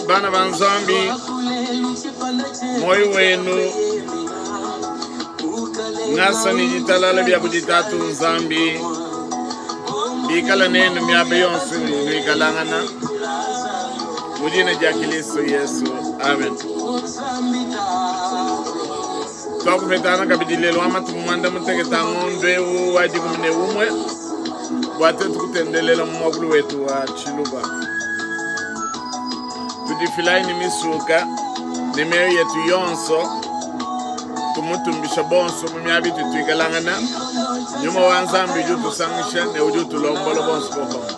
Bana ba Nzambi, muoyo wenu, ngasa ne ditalala bia kudi Tatu Nzambi bikala nenu miaba yonso nuikalangana mu dina dia Kilisto Yesu, amen. Tuakupetangana kabidi lelu wa matuku muanda mutekete a ngondo eu wa 11 bua tuetu kutendelela mu muakulu wetu wa Tshiluba. Tudifilayi ne misuka ne mioyo yetu yonso, tumutumbisha bonso mu miaba itu tuikalangana. Nyuma wa Nzambi udi utusangisha ne udi utulombola bonso popamue.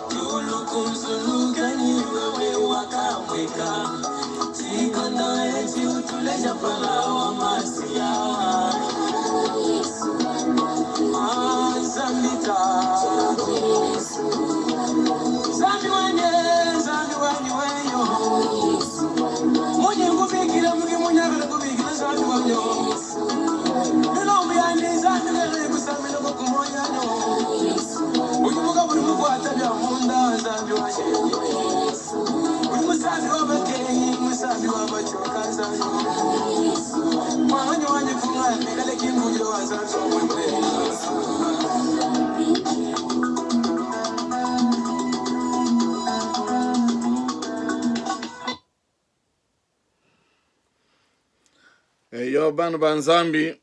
Eyo bana ba Nzambi,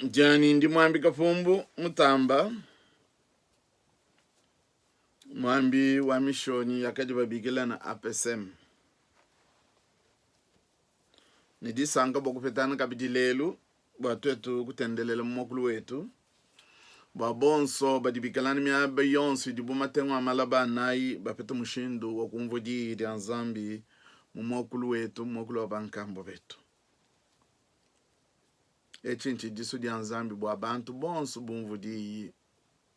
dianyi ndi muambi Kapumbu Mutamba, muambi wa mishonyi yakadi babikila na APSM. Ne disanka bua kupetana kabidi lelu bua tuetu kutendelela mu muakulu wetu, bua bonso badi bikalana miaba yonso idibu matengu a malaba anayi bapete mushindu wa kumvua diyi dia Nzambi mu muakulu wetu, muakulu wa bankambua betu. Etshi ntshidisu dia Nzambi bua bantu bonso bumvue diyi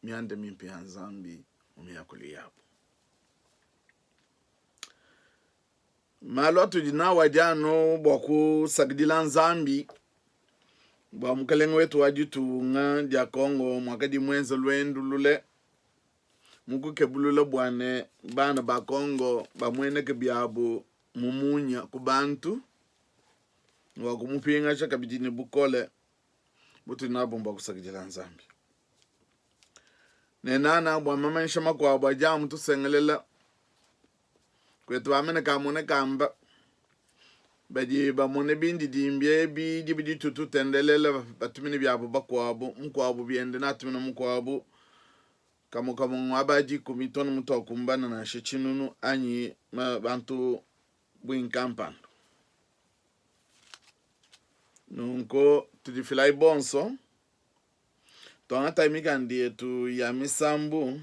mianda mimpe ya Nzambi mu miakulu yabu. Malu atudi nawu adi anu bua kusakidila Nzambi bua mukalenge wetu wa ditunga dia Congo muakadi muenze luendu lule mu kukebulula bua ne bana ba Congo bamueneke biabu mu munya ku bantu wa kumupingaja kabidi ne bukole butudi nabu mbua kusakidila Nzambi. Ne nana bua mamanyisha makuabu adi amutusengelela kwetu bamene kamone kamba badi bamone bindidimbi ebi dibi ditu tutendelela batumine biabu bakuabu mukuabu biende natumina mukuabu kamue kamue ngua dikumi tona mutuakumbana nansha tshinunu anyi bantu buingi kampanda. Nunku tudifilayi bonso, tuangatayi mikanda yetu ya misambu,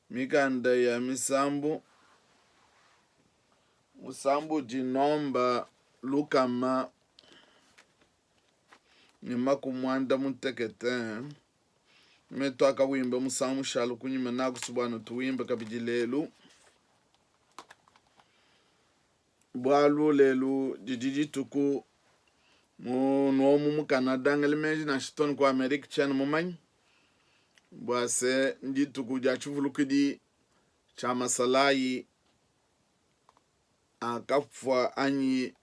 mikanda ya misambu, musambu udi nomba 160. Me tuakawimba musangu mushale kunyima nakusubuana tuwimbe kabidi lelu. Bualu lelu didi dituku mu nuomu mu Canada ngela meji nansha too ne ku Amerique tshiena mumanye bua se ndituku dia tshivulukidi tshia masalayi akafua anyi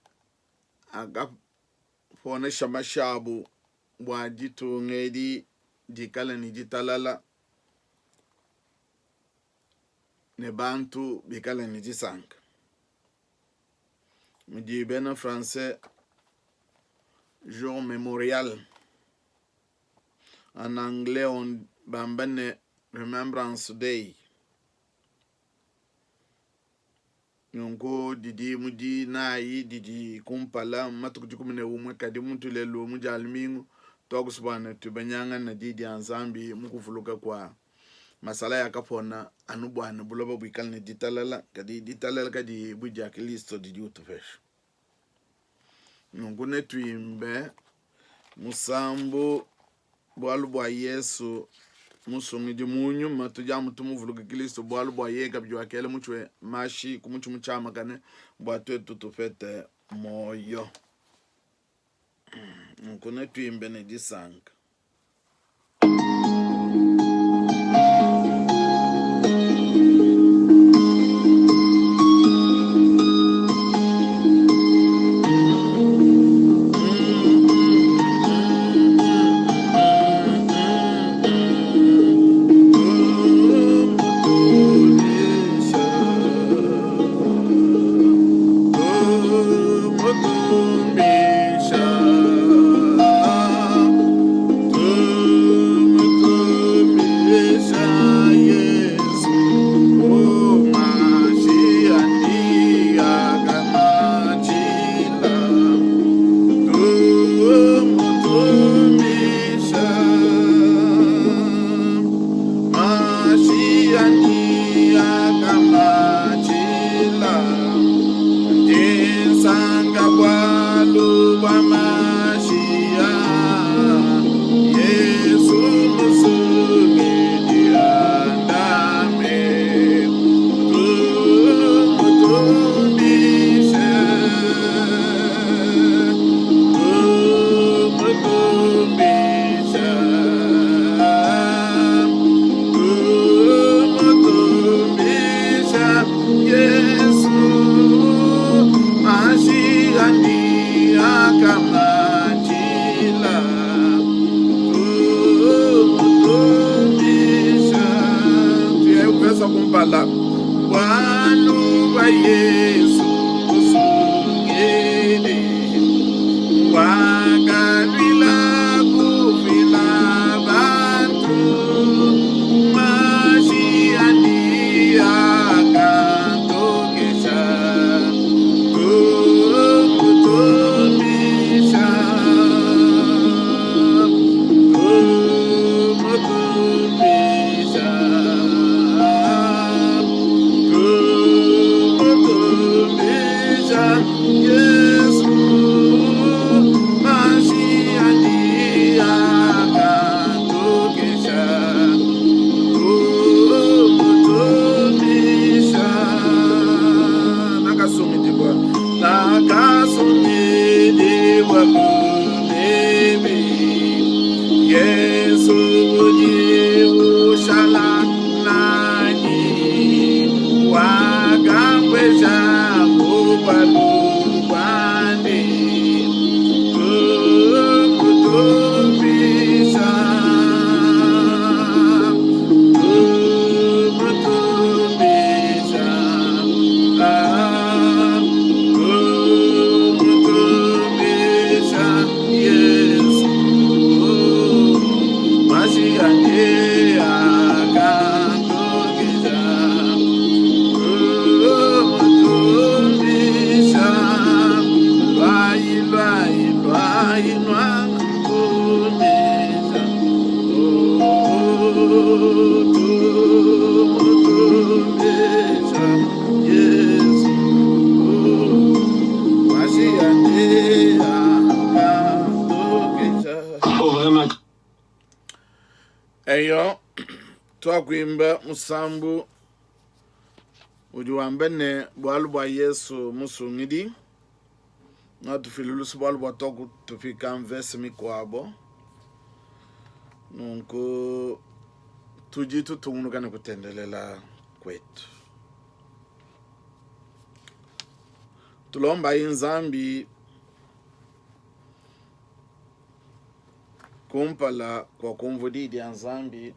akaponesha mashi abu bua ditunga edi dikale ne ditalala ne bantu bikale ne disanka. Mudi bena français jour memorial en anglais on bamba ne remembrance day. Nunku didi mu dinayi didi kumpala matuku 11 kadi mutu lelu mu dia lumingu tuakusubana tubanyangana di dia Nzambi mu kuvuluka kua masala yakapona anu bua ne buloba buikale ne ditalala, kadi ditalala kadiyi bu dia Kilisto didi utupesha. Nunku netuimbe musambu bualu bua Yesu musungidi mu nyuma, tudi amu tumuvuluka Kilisto bualu bua yeye kabidi wakela mutshi mashi ku mutshi mutshiamakane bua tuetu tupete muoyo. Nunku netuimbe ne disanka. Mashi andi akamatshila, ndi nsanka bualu bua mashi a Yesu Musungidi andame, tumutumbishe, tumutumbishe. Tumutumbisha Yesu, mashi andi akamatshila. Tumutumbisha. Tuye kuvesa kumpala bualu bua Yesu musungidi wakaluila kufila bantu mashi andi akatokesha tumutumbisha tumutumbisha tumutumbisha Yesu mashi andi akatokesha tumutumbisha nakasungidibwa nakasungidibwa ku bibi Yesu udi ushala nanyi wakambueja mu bualu buandi tumutumbisha tumutumbisha ah, tumutumbisha Yesu mashi andi akantokesha tumutumbisha lwai lwai lwai nwangumbisha oh, tumutumbisha Yesu mashi andi akantokesha. Faut vraiment Eyo, tuakuimba musambu udi wamba ne, bualu bua Yesu Musungidi, natufile luse bualu bua tuakutupika mvese mikuabo. Nunku tudi tutungunuka ne kutendelela kuetu. Tulombayi Nzambi kumpala kua kumvua Diyi dia Nzambi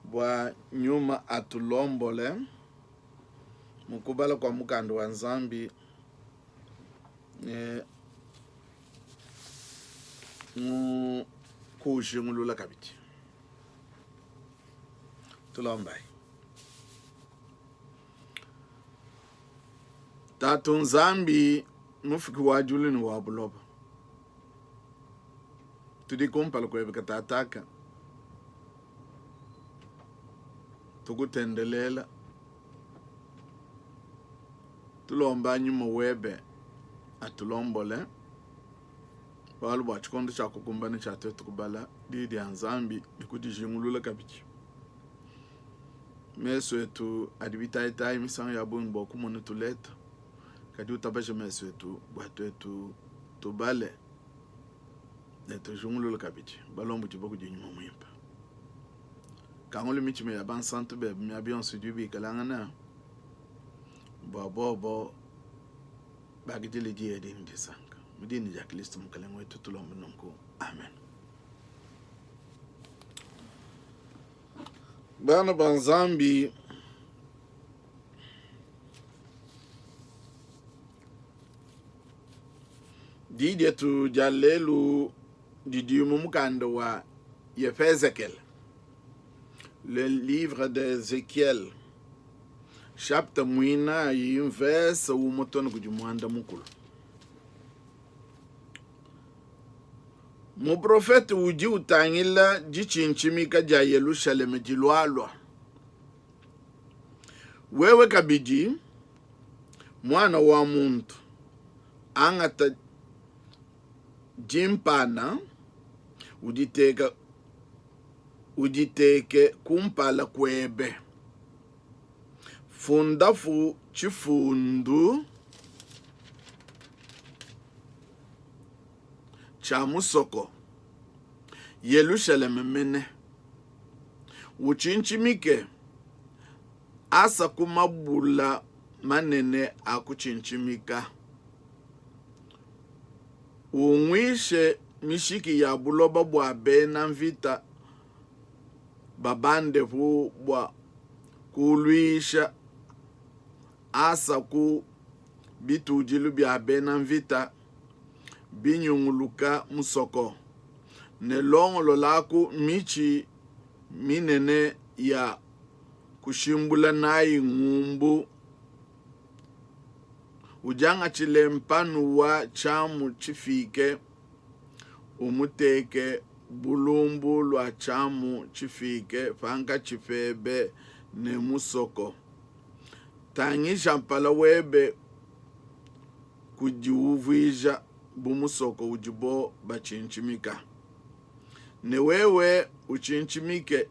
bua nyuma atulombole mu kubala kua mukanda wa Nzambi ne mu kuujingulula kabidi. Tulombayi. Tatu Nzambi, Mufuki wa diulu ne wa buloba, tudi kumpala kuebe katataka, tukutendelela, tulomba nyuma webe atulombole, bualu bua tshikondo tshia kukumbana tshia tuetu kubala Diyi dia Nzambi ne kudijingulula kabidi. Mesu etu adi bitayitayi misangu ya bungi bua kumona tuleta, kadi utabaje mesu etu bua tuetu tubale ne tujingulule kabidi, balombodibue kudi Nyuma Muimpe. Kangula mitshima ya bansantu bebe miaba yonso idibu bikalangana, bua bobo bakidile diyi edi ne disanka. Mu dina dia Kristo Mukalenge wetu tulombe nunku, amen. Bana ba Nzambi, di dietu dia lelu didi mu mukanda wa Yefezekele, le livre d'Ezechiel, chapitre muinayi, mvese umue to ne kudi muanda mukulu. Muprofete udi utangila ditshintshimika dia Yelushalema dilualua. Wewe kabidi, muana wa muntu, angata dimpana, uditeka uditeke kumpala kuebe. Fundapu tshifundu tshia musoko, Yelushalema mene. Utshintshimike, asa ku mabula manene a kutshintshimika. Unguishe mishiki ya buloba bua bena mvita babandepu bua kuuluisha, asa ku bitudilu bia bena mvita binyunguluka musoko, ne longololaku mitshi minene ya kushimbula nayi ngumbu. Udiangatshile mpanu wa tshiamu tshifike, umuteke bu lumbu lua tshiamu tshifike pankatshi pebe ne musoko. Tangija mpala webe kudiuvuija bu musoko udibo batshintshimika, ne wewe utshintshimike,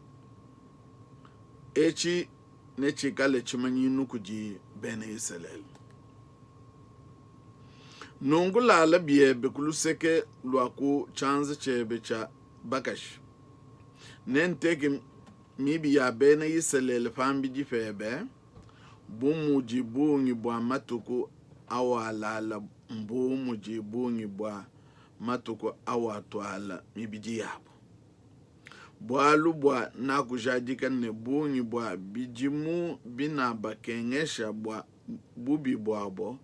etshi netshikale tshimanyinu kudi Bena Isalele. Nunku lala biebe ku luseke lua ku tshianza tshiebe tshia bakashi, nenteke mibi ya Bena Isalele pambidi pebe, bu mudi bungi bua matuku awalala mbu mudi bungi bua matuku awatuala mibidi yabo. Bualu bua nakujadika ne bungi bua bidimu binabakengesha bua bubi buabo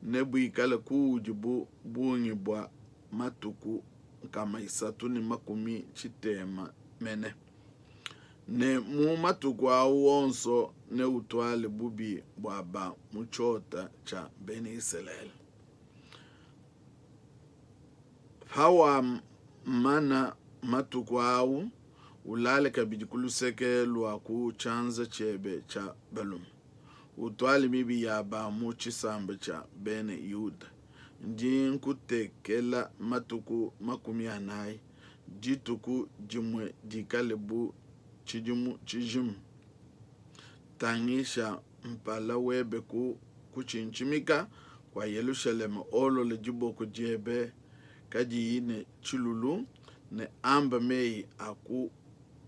nebuikale kuudi bu bungi bua matuku 360 mene, ne mu matuku au onso neutuale bubi bua ba mu tshiota tshia Bena Isalele. Pawamana matuku au, ulale kabidi ku luseke lua ku tshianza tshiebe tshia balume, utuale mibi ya ba mu tshisamba tshia Bena Yuda. Ndi nkutekela matuku 40, dituku dimue dikale bu tshidimu tshijima. Tangisha mpala webe ku kutshintshimika kua Yelushalema, olola diboko diebe kadiyi ne tshilulu, ne amba meyi a ku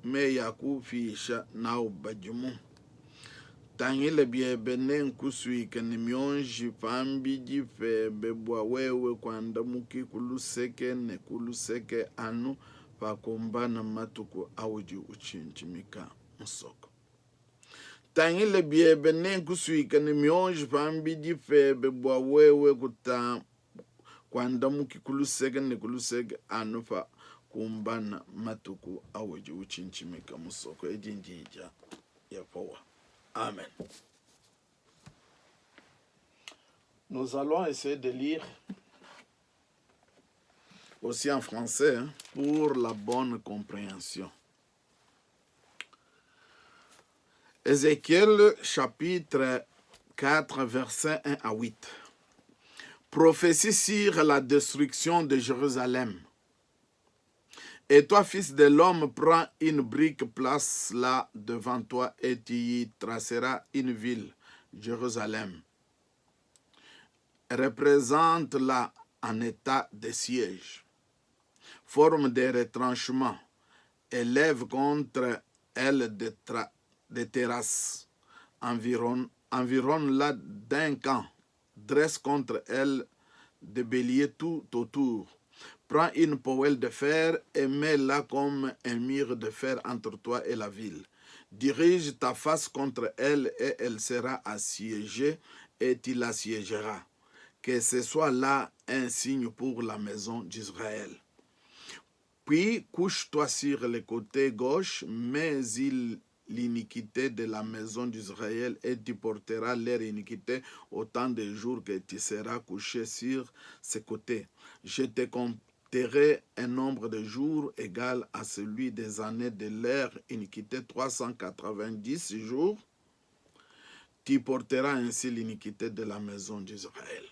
meyi a kupisha nawu badimu. Tangila biebe, nenkusuike ne mionji pambidi pebe bua wewe kuandamuki ku luseke ne ku luseke anu pakumbana matuku audi utshintshimika musoko. Tangila biebe, nenkusuike ne mionji pambidi pebe bua wewe kuandamuki ku luseke ne ku luseke anu pakumbana matuku audi utshintshimika musoko. Edi ndiyi dia Yehowa. Amen. Nous allons essayer de lire aussi en français hein, pour la bonne compréhension. Ézéchiel chapitre 4 versets 1 à 8. Prophétie sur la destruction de Jérusalem. Et toi, fils de l'homme, prends une brique, place-la devant toi et tu y traceras une ville, Jérusalem. Représente-la en état de siège. Forme des retranchements. Élève contre elle des, des terrasses. Environne, environne-la d'un camp. Dresse contre elle des béliers tout autour. Prends une poêle de fer et mets-la comme un mur de fer entre toi et la ville. Dirige ta face contre elle et elle sera assiégée et tu l'assiégeras. Que ce soit là un signe pour la maison d'Israël. Puis couche-toi sur le côté gauche, mais il l'iniquité de la maison d'Israël et tu porteras leur iniquité autant de jours que tu seras couché sur ses côtés. Je te compterai un nombre de jours égal à celui des années de leur iniquité, 390 jours. Tu porteras ainsi l'iniquité de la maison d'Israël.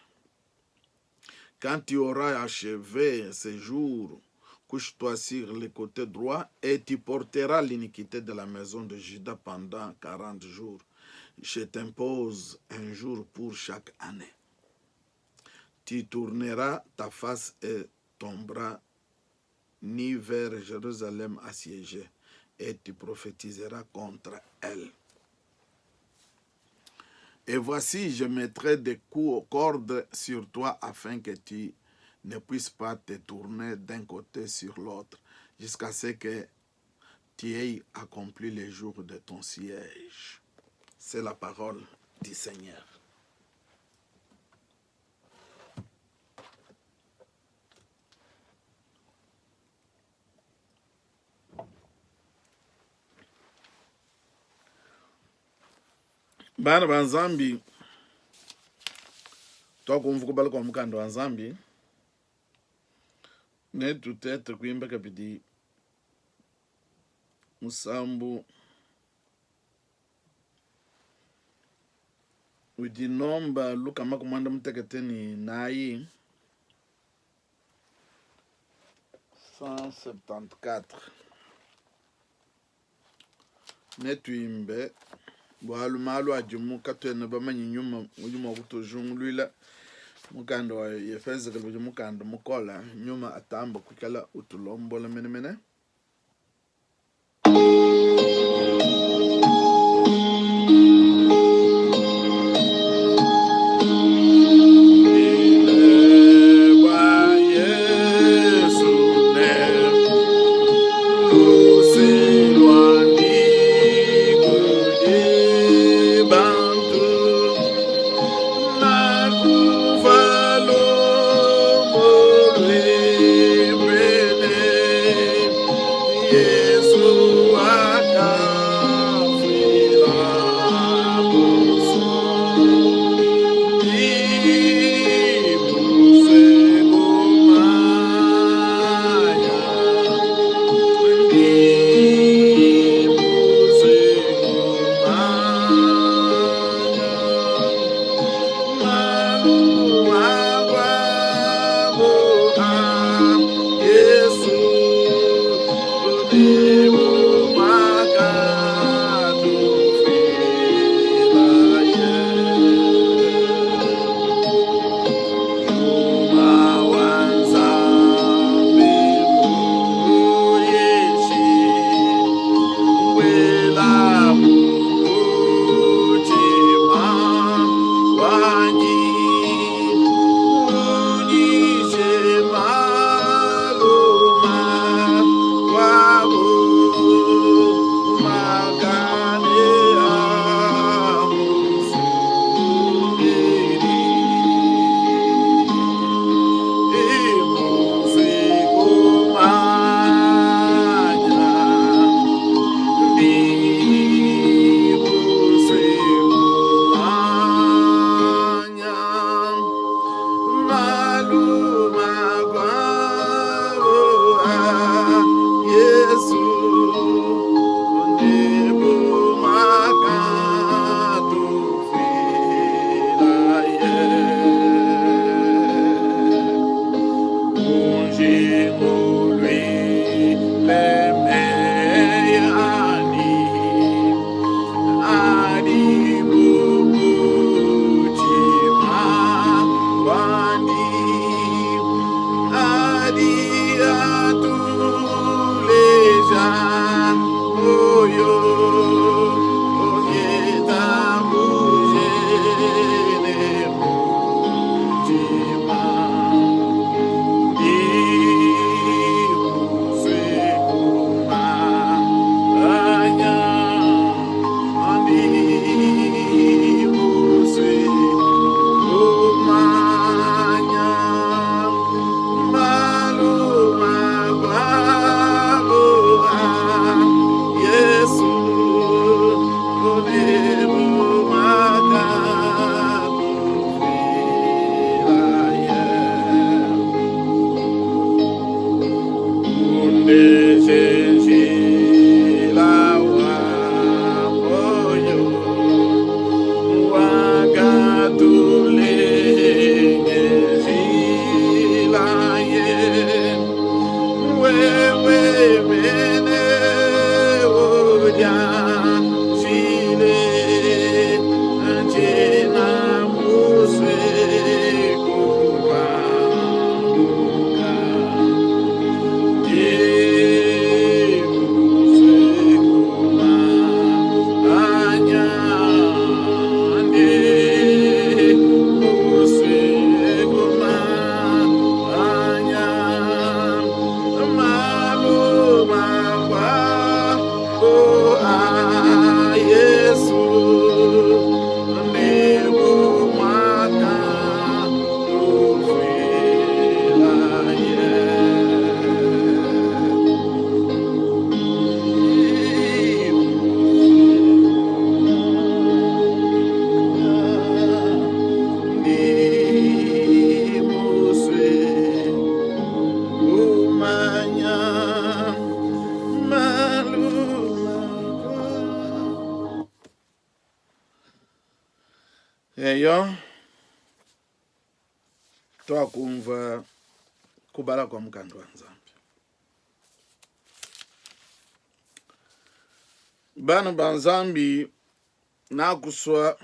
Quand tu auras achevé ces jours, couche-toi sur le côté droit et tu porteras l'iniquité de la maison de Juda pendant 40 jours. Je t'impose un jour pour chaque année. Tu tourneras ta face et ton bras ni vers Jérusalem assiégée, et tu prophétiseras contre elle. Et voici, je mettrai des coups aux cordes sur toi afin que tu ne puisses pas te tourner d'un côté sur l'autre jusqu'à ce que tu aies accompli les jours de ton siège. C'est la parole du Seigneur. Bana ba Nzambi, tuakumva kubala kua mukanda wa Nzambi, netutete kuimba kabidi musambu udi nomba lukama ku muanda mutekete ne inayi 174 Netuimbe bualu malu adimu katuena bamanye nyuma udi mua kutujunguluila. Mukanda wa Yefezekele udi mukanda mukole, nyuma atamba kuikala utulombola menemene. Eyo, tuakumvua kubala kua mukanda wa Nzambi. Bana ba Nzambi, nakusua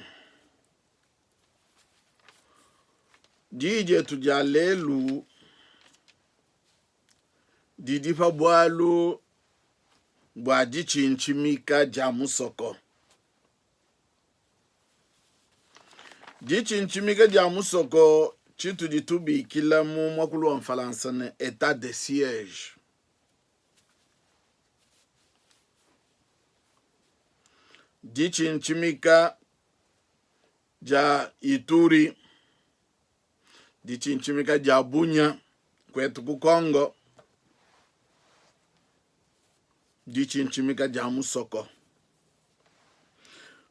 diyi dietu dia lelu didi pa bualu bua ditshintshimika dia musoko. Ditshintshimika dia musoko tshitudi tubikila mu muakulu wa Mfalansa ne etat de siege. Ditshintshimika dia Ituri, ditshintshimika dia Bunia kuetu ku Congo, ditshintshimika dia musoko.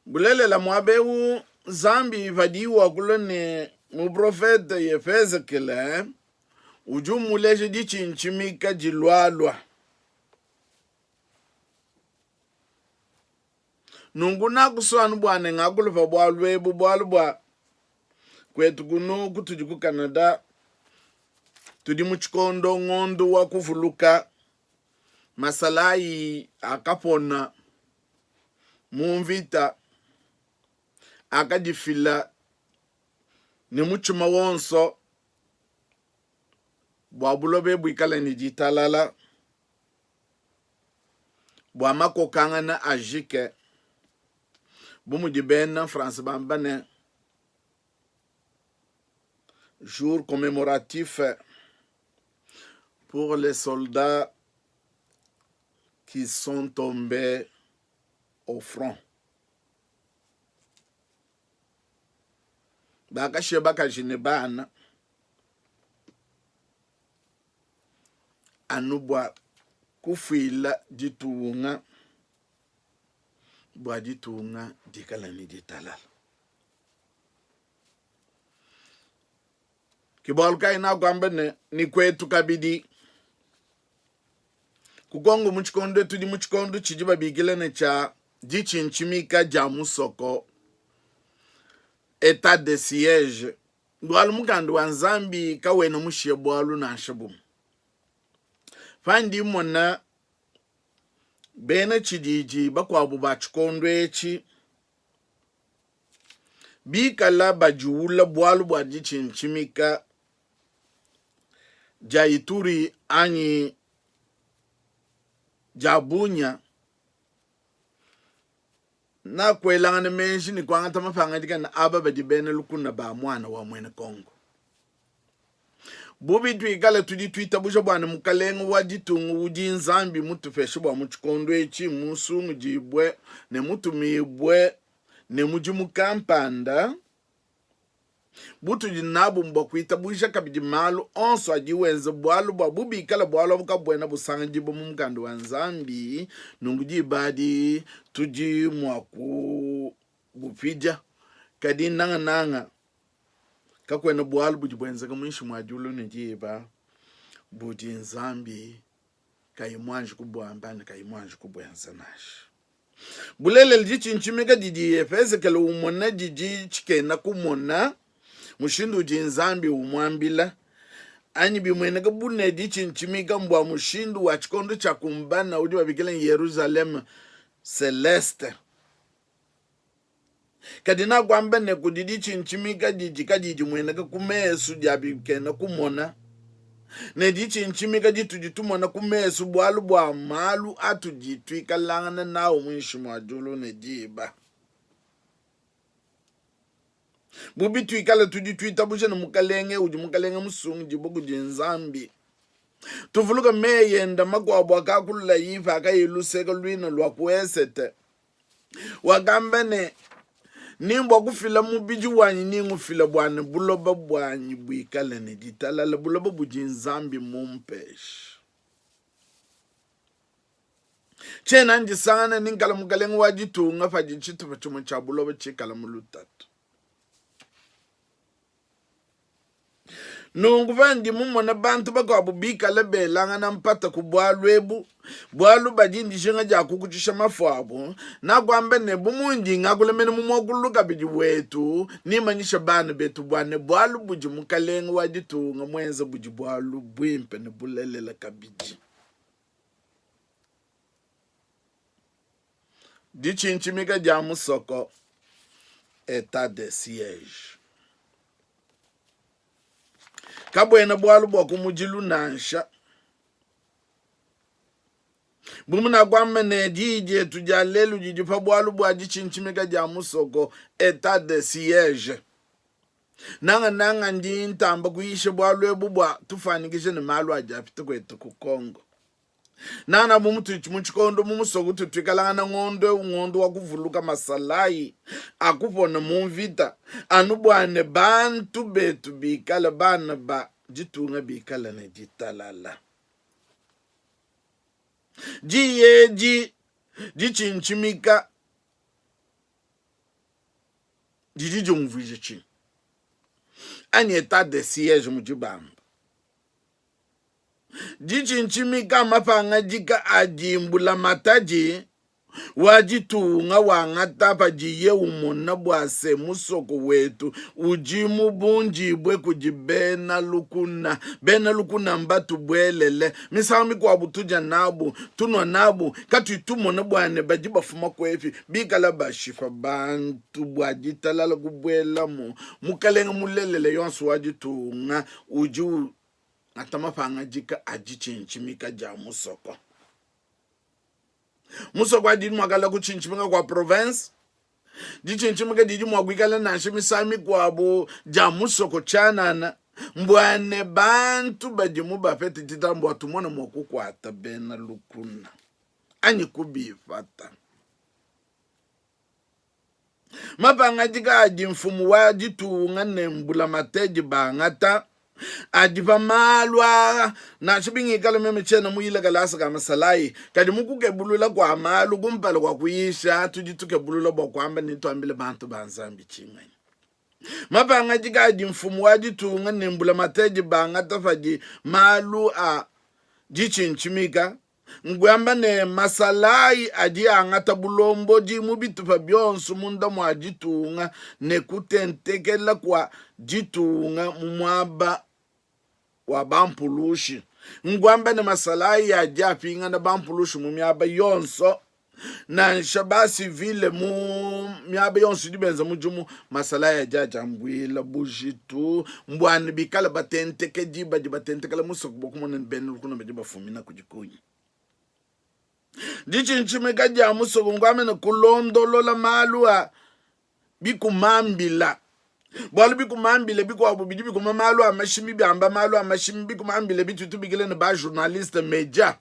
Bulelela, muaba eu Nzambi padiye wakula ne muprofete Yehezekele udi umuleja ditshintshimika dilualua. Nunku nakusua anu bua ne ngakule pa bualu ebu, bualu bua kuetu kunu kutudi ku Canada tudi mu tshikondo ngondo wa kuvuluka masalayi akapona mu mvita akadifila ne mutshima wonso bua buloba buikale ne ditalala, bua makokangana ajike, bu mudi bena France bamba ne, jour commémoratif pour les soldats qui sont tombés au front. Bakashiya bakaji ne bana anu bua kufuila ditunga bua ditunga dikala ne ditalala. Ke bualu kayi nakuamba ne, ni kuetu kabidi ku Kongo mu tshikondo tudi mu tshikondo tshidi babikila ne tshia ditshintshimika dia musoko etat de siege bualu mukanda wa Nzambi kawena mushiye bualu nansha bumue. Pandi mmona bena tshididi bakuabu ba tshikondo etshi bikala badiwula bualu bua ditshintshimika dia Ituri anyi dia Bunia, nakuelangana meji ne kuangata mapangadika ne aba badi bena lukuna ba muana wa muena Kongo. Bu bituikale tudi tuitabuja bua ne Mukalenge wa ditunga udi Nzambi mutupeshe bua mu tshikondo etshi mmusungudibue ne mutumibue ne mudimu kampanda, butudi nabu mbua kuitabuja kabidi malu onso adi wenza, bualu bua bu bikala bualu abu kabuena busangidibua mu Mukanda wa Nzambi, nunku diba adi tudi mua kubupidia. Kadi nangananga kakuena bualu budi buenzeka muinshi mua diulu ne diba budi Nzambi kayi muanji kubuamba ne kayi muanji kubuenza nansha. Bulelela, ditshintshimika didi Yehezekele umona didi tshikena kumona mushindu udi Nzambi umuambila, anyi bimueneka bu ne, ditshintshimika mbua mushindu wa tshikondo tshiakumbana udi babikila ne Yeruzaleme Celeste. Kadi nakuamba ne, kudi ditshintshimika didi kadiyi dimueneka ku mesu dia bikena kumona, ne ditshintshimika ditudi tumona ku mesu bualu bua malu atudi tuikalangana nawu muinshi mua diulu ne diba. Bu bituikala tudi tuitabuja ne Mukalenge udi Mukalenge musungidibue kudi Nzambi, tuvuluke meyi ende makuabu akakululayi pakayi luseke luine lua ku esete. Wakamba ne, Ni mbua kufila mubidi wanyi, ni ngufila bua ne buloba buanyi buikale ne ditalala, buloba budi Nzambi mumpeshe. Tshiena ndisangana ni nkala mukalenge wa ditunga padi tshitupa tshimue tshia buloba tshikala mu lutatu. Nunku pandi mumona bantu bakuabu bikale belangana mpata ku bualu ebu, bualu badi ne dijinga dia kukutshisha mafu abu, nakuamba ne, bu mundi ngakula mene mu muakulu kabidi wetu, nimanyishe bana betu bua ne bualu budi mukalenge wa ditunga muenze budi bualu buimpe ne bulelela kabidi. Ditshintshimika dia musoko, Etat de siege. Kabuena bualu bua kumudilu nansha. Bu munakuamba ne, diyi dietu dia lelu didi pa bualu bua ditshintshimika dia musoko, etat de siege. Nangananga ndi ntamba kuyisha bualu ebu bua tufuanyikije ne malu adi apita kuetu ku Congo. Nana bu mutudi mu tshikondo mu musoko utu tuikalangana ngondo eu ngondo wa kuvuluka masalayi akupona mu mvita anu bua ne bantu betu bikale bana ba ditunga bikale ne ditalala. Diyi edi ditshintshimika didi diumvuija tshinyi? Anyi etat de siege mudi bamba. Ditshintshimika mapangadika adi mbulamatadi wa ditunga wangata padiye umona bua se, musoko wetu udi mubundibue kudi bena lukuna. Bena lukuna mbatubuelele misangu mikuabu, tudia nabu, tunua nabu, katuyi tumona bua ne badi bafuma kuepi, bikala bashipa bantu bua ditalala kubuelamu. Mukalenge mulelela yonso wa ditunga udi ata mapangadika a ditshintshimika dia musoko. Musoko adi mua kala kutshintshimika kua province. Ditshintshimika didi mua kuikala nansha misangu mikuabu dia musoko tshianana, mbua ne bantu badimu bapete ditamba bua tumone mua kukuata bena lukuna anyi kubipata. Mapangadika adi mfumu wa ditunga ne mbulamatedi bangata adi pa malu aa. Nansha bingikala meme tshiena muyile kalasa ka masalayi, kadi mu kukebulula kua malu kumpala kua kuyisha, tudi tukebulula bua kuamba ne tuambile bantu ba Nzambi tshinganyi. Mapangadika adi mfumu wa ditunga ne mbulamatedi bangata padi malu a ditshintshimika Nkuamba ne, masalayi adi angata bulombodi mu bitupa bionso munda mua ditunga ne kutentekela kua ditunga mu muaba wa bampulushi. Nkuamba ne, masalayi adi apingana bampulushi mu miaba yonso, nansha ba sivile mu miaba yonso idi benza mudimu. Masalayi adi adiambuila bujitu mbua ne bikale batentekedi badi batentekela musoko bua kumona ne bena lukuna badi bafumina kudi kunyi. Ditshintshimika dia musoko nkuamba ne kulondolola malu a bikumambila bualu bikumambila bikuabu bidi bikuma malu a mashimi biamba malu a mashimi bikumambila bitu tubikila ne ba journaliste media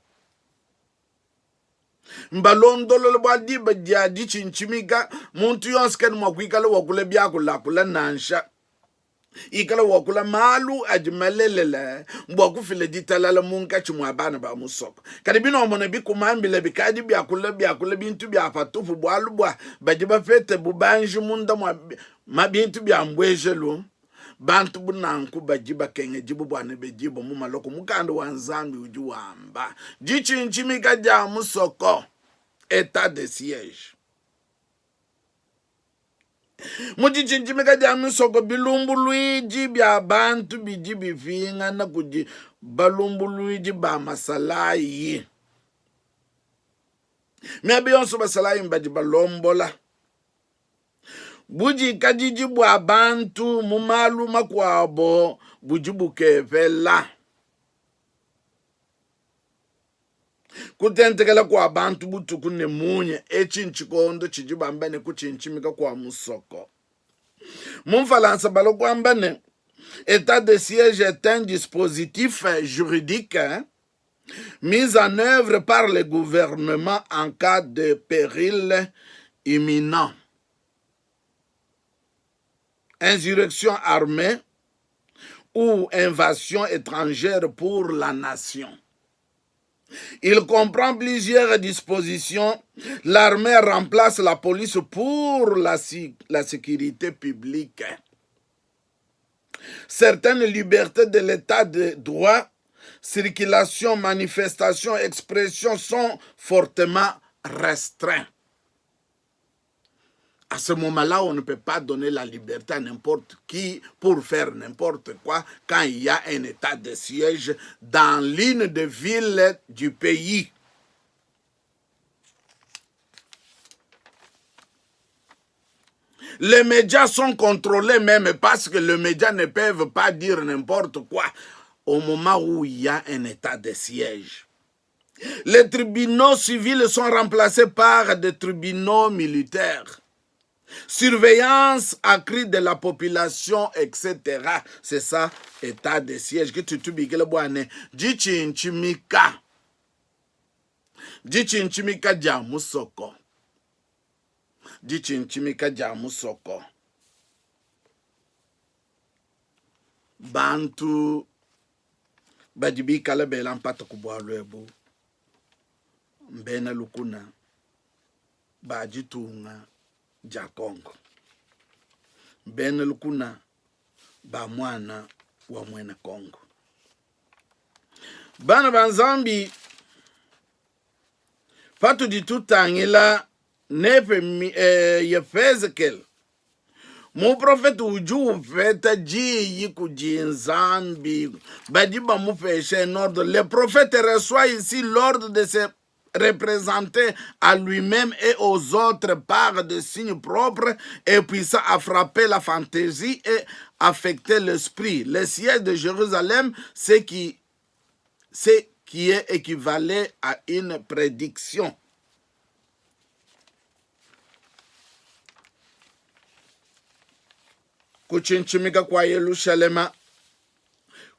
Mbalondolole bua diba dia ditshintshimika, muntu yonso kena mua kuikala wakula biakulakula nansha, ikala wakula malu adi malelela bua kufila ditalala munkatshi mua bana ba musoko. Kadi binuamona bikumambila bikadi biakula biakula bintu bia patupu, bualu bua badi bapete bubanji munda mua bintu bia mbuejelu, Bantu bu nanku badi bakengedibua bua ne bedibua mu maloko. Mukanda wa Nzambi udi wamba ditshintshimika dia musoko, etat de siege. Mu ditshintshimika dia misoko, bilumbuluidi bia bantu bidi bipingana kudi balumbuluidi ba masalayi. Miaba yonso basalayi mbadi balombola. Budikadidi bua bantu mu malu makuabo budi bukepela. Kutentekela kua bantu butuku ne munya, etshi ntshikondo tshidi bamba ne kutshintshimika kua musoko. Mu Mfalansa balua kuamba ne, Etat de siège est un dispositif juridique mis en œuvre par le gouvernement en cas de péril imminent. Insurrection armée ou invasion étrangère pour la nation. Il comprend plusieurs dispositions. L'armée remplace la police pour la, la sécurité publique. Certaines libertés de l'état de droit, circulation, manifestation, expression sont fortement restreintes. À ce moment-là, on ne peut pas donner la liberté à n'importe qui pour faire n'importe quoi quand il y a un état de siège dans l'une des villes du pays. Les médias sont contrôlés même parce que les médias ne peuvent pas dire n'importe quoi au moment où il y a un état de siège. Les tribunaux civils sont remplacés par des tribunaux militaires. Surveillance accrue de la population, etc. C'est ça, état de siège. Que tu tubikile bwane. Ditshinchimika. Ditshinchimika dia musoko. Ditshintshimika dia musoko. Bantu badi bikale bela mpata ku bualu ebu mbena lukuna ba ditunga dia Congo, mbena lukuna ba muana wa muena Congo. Bana ba Nzambi, patudi tutangila nepe eh, Yefezekele Muprofete udi upeta diyi kudi Nzambi, badi bamupesha un ordre. Le prophète reçoit ici l'ordre de se représenter à lui-même et aux autres par des signes propres et puissants à frapper la fantaisie et affecter l'esprit. Le siège de Jérusalem, ce qui, ce qui est équivalent à une prédiction. Kutshintshimika kua Yelushalema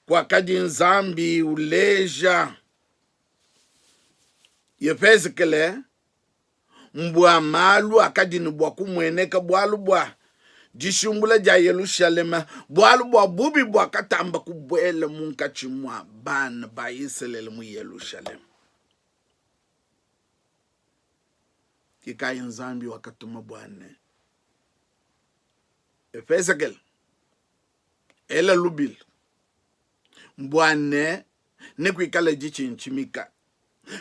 kuakadi Nzambi uleja Yehezekele mbua malu akadi ne bua kumueneka bualu bua dishimbula dia Yelushalema, bualu bua bubi buakatamba kubuela munkatshi mua bana ba Isalele mu Yelushalema. Ke kayi Nzambi wakatuma bua ne Efezekele ela lubila bua ne nekuikale ditshintshimika.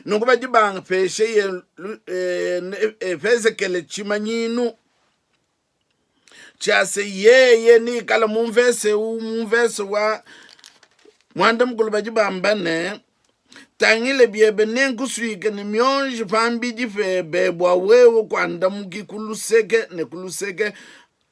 Nunku badi bapeshe Efezekele tshimanyinu tshia se yeye nikala mu mvese eu mu mvese wa muanda mukulu badi bamba ne Tangile biebe, nenkusuike ne mionji pambidi pebe bua wewe kuandamuki ku luseke ne ku luseke,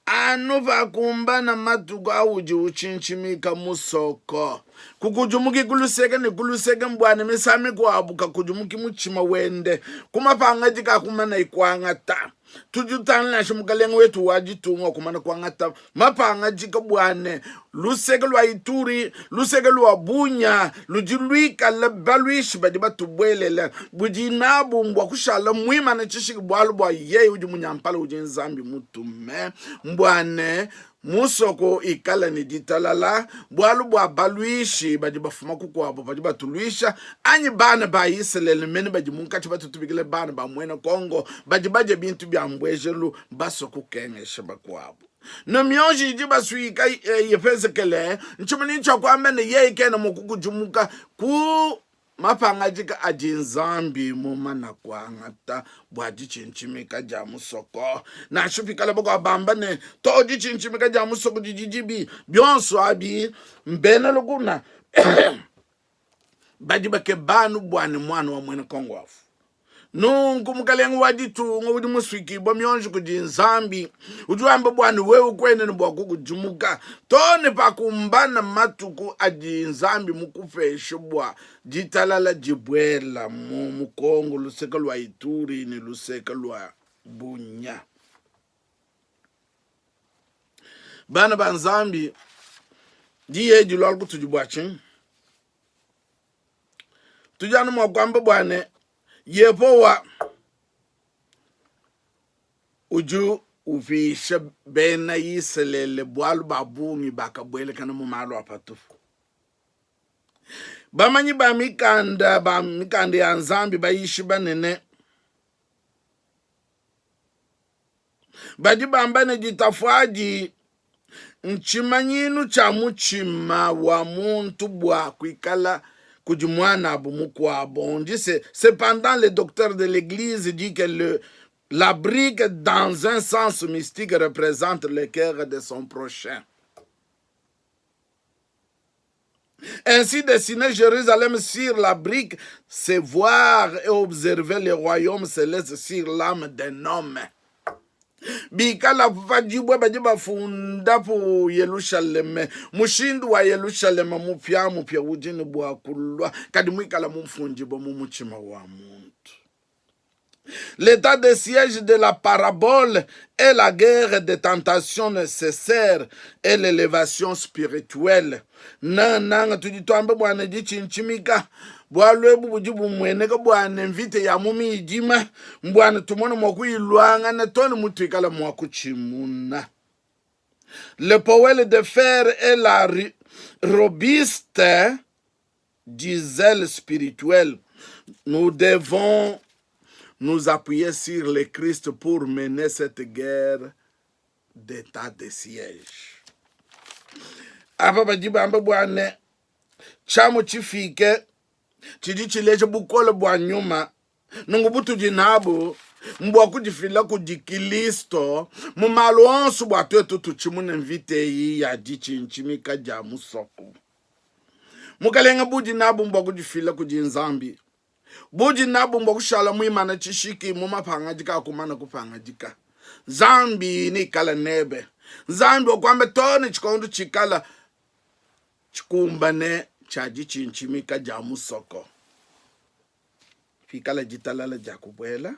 anu pakumbana matuku audi utshintshimika musoko. Kukudimuki ku luseke ne ku luseke, mbua ne misangu mikuabu kakudimuki mutshima wende ku mapangadika akumanaye kuangata. Tudi tutangila nansha mukalenge wetu wa ditunga wakumana kuangata mapangadika bua ne luseke lua Ituri, luseke lua Bunia ludi luikale baluishi badi batubuelela, budi nabu mbua kushala muimane tshishiki, bualu bua yeye udi munyampala udi Nzambi mutume mbua ne musoko ikala ne ditalala, bualu bua baluishi badi bafuma kukuabu badi batuluisha, anyi bana ba Isalele mene badi munkatshi batutubikile bana ba muena Kongo badi badia bintu bia mbuejelu basua kukengesha bakuabu. Ne mionji idi basuika eh, Yehezekele ntshimonyi tshia kuamba ne yeye kena mua kukudimuka ku mapangadika adi Nzambi mumana kuangata bua ditshintshimika dia musoko. Nansha pikala bakuabu bamba ne, to ditshintshimika dia musoko didi dibi, bionso abi mbena lukuna badi bakeba anu bua ne muana wa muena Kongo afu. Nunku mukalenge wa ditunga udi musuikibua mionji kudi Nzambi udi wamba bua ne wewe kuena ne bua kukudimuka too ne pakumbana matuku adi Nzambi mukupeshe bua ditalala dibuela mu Mukongo luseke lua Ituri ne luseke lua Bunia. Bana ba Nzambi, diyi edi lualu kutudi bua tshinyi? Tudi anu mua kuamba bua ne Yehowa udi upisha bena Isalele bualu ba bungi bakabuelakana mu malu a patupu. Bamanyi ba mikanda ba mikanda ya Nzambi bayishi banene badi bamba ne ditafu adi. Ntshimanyinu tshia mutshima wa muntu bua kuikala kudi muanabu mukuabo. On dit c'est cependant le docteur de l'église dit que le la brique dans un sens mystique représente le cœur de son prochain. Ainsi dessiner Jérusalem sur la brique, c'est voir et observer le royaume céleste sur l'âme d'un homme. Bikala pa dibue badi bafundapu Yelushaleme, mushindu wa Yelushaleme mupiamupia udi ne bua kulua, kadi muikala mufundibue mu mutshima wa muntu. L'état de siège de la parabole est la guerre des tentations nécessaires et l'élévation spirituelle. Nangananga tudi tuamba bua ne ditshintshimika bualu ebu budi bumueneka bua ne mvita ya mu midima mbua ne tumone mua kuyiluangana too ne mutuikala mua kutshimuna. Le poêle de fer et la robuste du zèle spirituel. Nous devons nous appuyer sur le Christ pour mener cette guerre d'état de siège. Apa badi bamba bua ne tshiamu tshifike tshidi tshileja bukole bua nyuma nunku butudi nabu mbua kudifila kudi Kilisto mu malu onso bua tuetu tutshimune mvita eyi ya ditshintshimika dia musoko. Mukelenge, budi nabu mbua kudifila kudi Nzambi. Budi nabu mbua kushala muimane tshishiki mu mapangadika akumana kupangadika. Nzambi neikale nebe. Nzambi wakuamba too ne tshikondo tshikala tshikumbane tshia ditshintshimika dia musoko, pikala ditalala dia kubuela.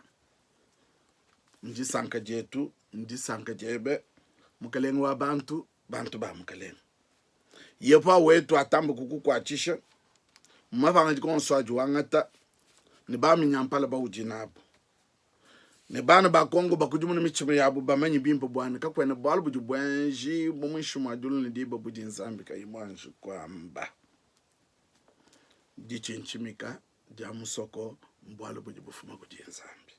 Ndisanka dietu, ndisanka diebe, Mukelenge wa bantu, bantu ba Mukelenge. Yehowa wetu atambe kukukuatshisha mu mapangadika onso adi wangata ne baminyampala baudi nabu ne bana ba Kongo bakudimuna mitshima yabu bamanye bimpe bua ne kakuena bualu budi buenji bu muinshi mua diulu ne diba budi Nzambi kayi muanji kuamba. Ditshintshimika dia musoko mbualu budi bufuma kudi Nzambi.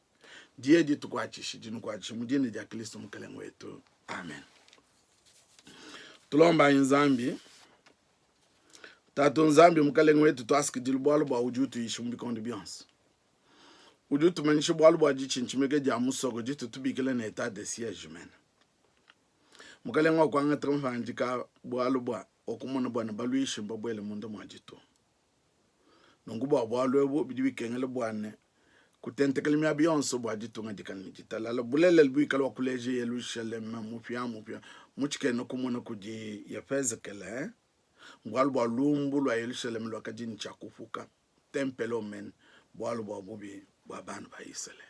Diye ditukuatshishe, dinukuatshishe mu dina dia Kristo Mukelenge wetu. Amen. Tulombayi Nzambi. Tatu Nzambi Mukelenge wetu, tuasakidilu bualu bua udi utuyisha mu bikondo bionso. Udi utumanyisha bualu bua ditshintshimika dia musoko ditu tubikila ne etat de siege mene. Mukelenge wakuangata mapangadika bualu bua wakumona bua ne baluishi mbabuele munda mua ditunga. Nunku bua bualu ebu bidi bikengela bua ne kutentekela miaba yonso bua ditunga dikale ne ditalala bulelela buikale wa kuleja Yelushalema mupiamupia mu tshikena kumona kudi Yehezekele, bualu bua lumbu lua Yelushalema luakadi ne tshia kupuka, ntempelo mene, bualu bua bubi bua bana ba Isalele.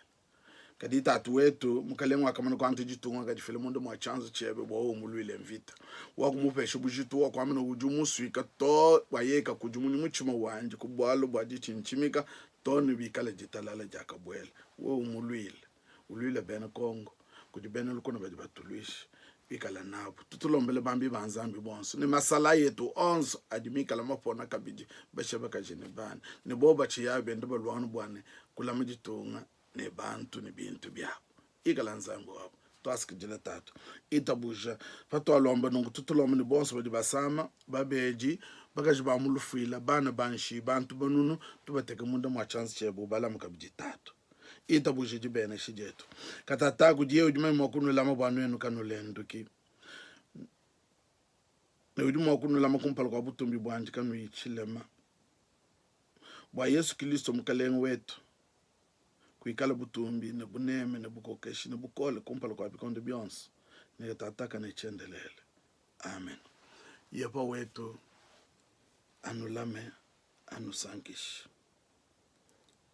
Kadi tatu wetu, mukalenge wakamana kuangata ditunga, wakadifila munda mua tshianza tshiebe bua wewe umuluile mvita. Wakumupesha bujitu, wakuamba ne, udi umusuika to bua yeye kakudimunyi mutshima wandi ku bualu bua ditshintshimika to ne bikala ditalala diakabuela. Wewe umuluile, uluile bena Kongo kudi bena lukuna badi batuluisha, ikala nabu. Tutulombele bambi ba Nzambi bonso ne masalayi etu onso adi mikala mapona kabidi bashiya bakaji ne bana ne bobo batshiyayo benda baluangana bua ne kulama ditunga ne bantu ne bintu biabu. Ikala Nzambi wabu. Tuasakidila Tatu. Itabuja patualomba nunku, tutulomba ne bonso badi basama, babedi, bakaji ba mu lufuila, bana ba nshiyi, bantu banunu, tubateke munda mua tshianza tshiebe, ubalame kabidi Tatu. Itabuje dibenesha dietu. Katataka kudi yeye udi mumanye mua kunulama bua nuenu kanulenduki, ne udi mua kunulama kumpala kua butumbi buandi kanuyi tshilema, bua Yesu Kilisto Mukelenge wetu kuikala butumbi ne buneme ne bukokeshi ne bukole kumpala kua bikondo bionso ne katataka ne tshiendelele. Amen. Yehowa wetu anulame, anusankishe.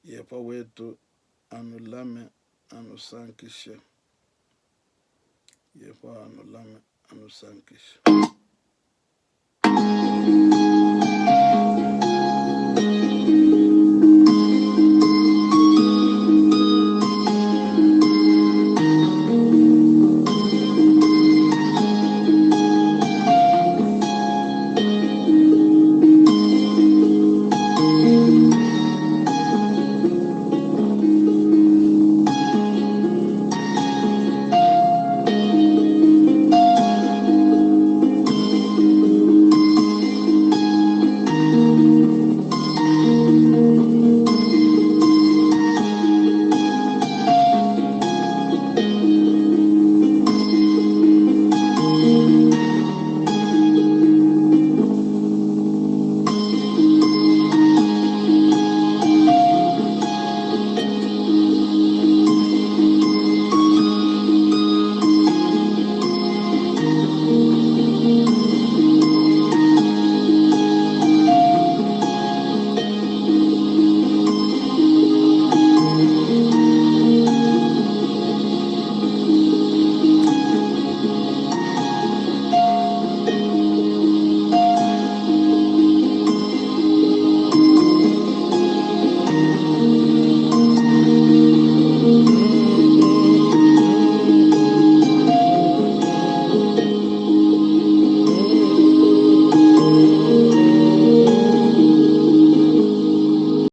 Yehowa wetu anulame, anusankishe. Yehowa anulame, anusankishe.